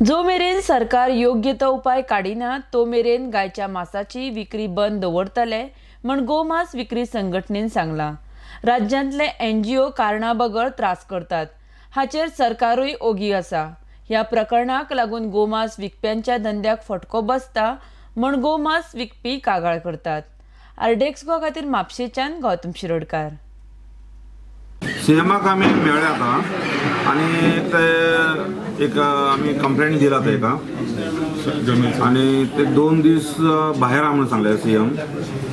जो मेरेन सरकार योग्य तो उपाय काडिना तो मेरेन गायच्या मासाची विक्री बंद दवरतले म्हण गोमांस विक्री संघटनेन सांगलां. राज्यांतले एनजीओ कारणा बगर त्रास करतात हाचेर सरकारूय ओगी आसा. ह्या प्रकरणाक लागून गोमांस विकप्यांच्या धंद्याक फटको बसता म्हण गोमांस विकपी कागाळ करतात. आरडीएक्स गोवा खातीर म्हापशेच्यान गौतम शिरोडकार. सीएमाक आमी मेळ्ळे आतां आनी ते एक आमी कंप्लेंट दिला तेका आनी ते 2 दीस भायर आहा म्हणून सांगले सीएम.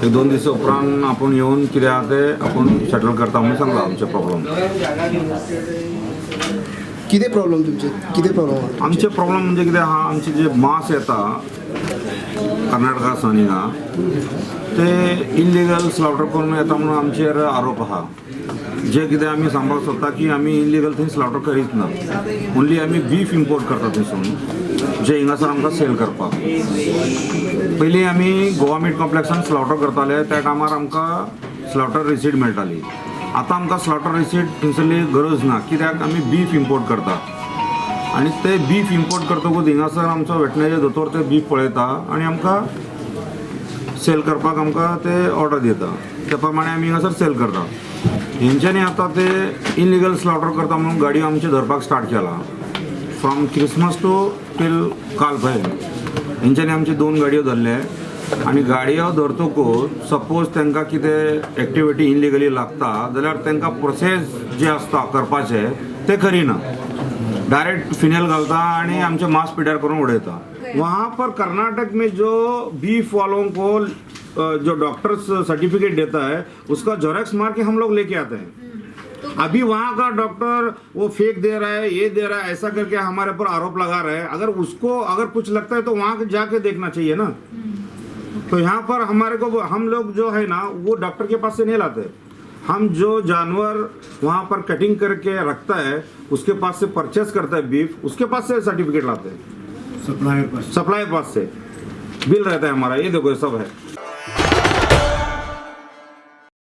ते 2 दीस उपरांत आपूण येवन कितें आहा ते आपूण सेटल करता म्हणून सांगला आमचे प्रॉब्लम. कितें प्रॉब्लम तुमचे? कितें प्रॉब्लम आमचे? प्रॉब्लम म्हणजे कितें आहा, आमचे जे मांस येता कर्नाटका सावन हिंगा ते इलिगल स्लॉटर करून येता म्हणून आमचेर आरोप आहा. जे कितें आमी सांगपाक सोदता की आमी इलिगल थंय स्लॉटर करीत ना, ओन्ली आमी बीफ इम्पोर्ट करता थंयसून जे हिंगासर आमकां सेल करपाक. पयलीं आमी गोवा मीट कॉम्प्लेक्सान स्लॉटर करताले त्या टायमार आमकां स्लॉटर रिसीट मेळटाली. आतां आमकां स्लॉटर रिसीट थंयसरली गरज ना, कित्याक आमी बीफ इम्पोर्ट करता आनी ते बीफ इम्पोर्ट करतकूच हिंगासर आमचो वेटनरी दोतोर ते बीफ पळयता आनी आमकां सेल करपाक आमकां ते ऑर्डर दिता. त्या प्रमाणे आमी हिंगासर सेल करता. हेंच्यांनी आतां ते इलिगल स्लॉटर करता म्हणून गाडयो आमचे धरपाक स्टार्ट केला. फ्रॉम क्रिसमस टू टील काल पर्यंत हेंच्यांनी आमचे 2 गाडयो धरले आनी गाडयो धरतकूच सपोज तांकां कितें एक्टिविटी इलिगली लागता जाल्यार तांकां प्रोसेस जे आसता करपाचे ते करिना, डायरेक्ट फिनेल घालता आनी आमचे मास पिड्यार करून उडयता. वहाँ पर कर्नाटक में जो बीफ वालों को जो डॉक्टर्स सर्टिफिकेट देता है उसका जेरॉक्स मार के हम लोग लेके आते हैं. अभी वहाँ का डॉक्टर वो फेक दे रहा है, ये दे रहा है, ऐसा करके हमारे पर आरोप लगा रहे हैं. अगर उसको अगर कुछ लगता है तो वहाँ जाके देखना चाहिए ना. तो यहाँ पर हमारे को हम लोग जो है ना वो डॉक्टर के पास से नहीं लाते. हम जो जानवर वहाँ पर कटिंग करके रखता है उसके पास से परचेस करता है बीफ, उसके पास से सर्टिफिकेट लाते हैं. सप्लायर पास से बिल रहता है हमारा. ये देखो ये सब है.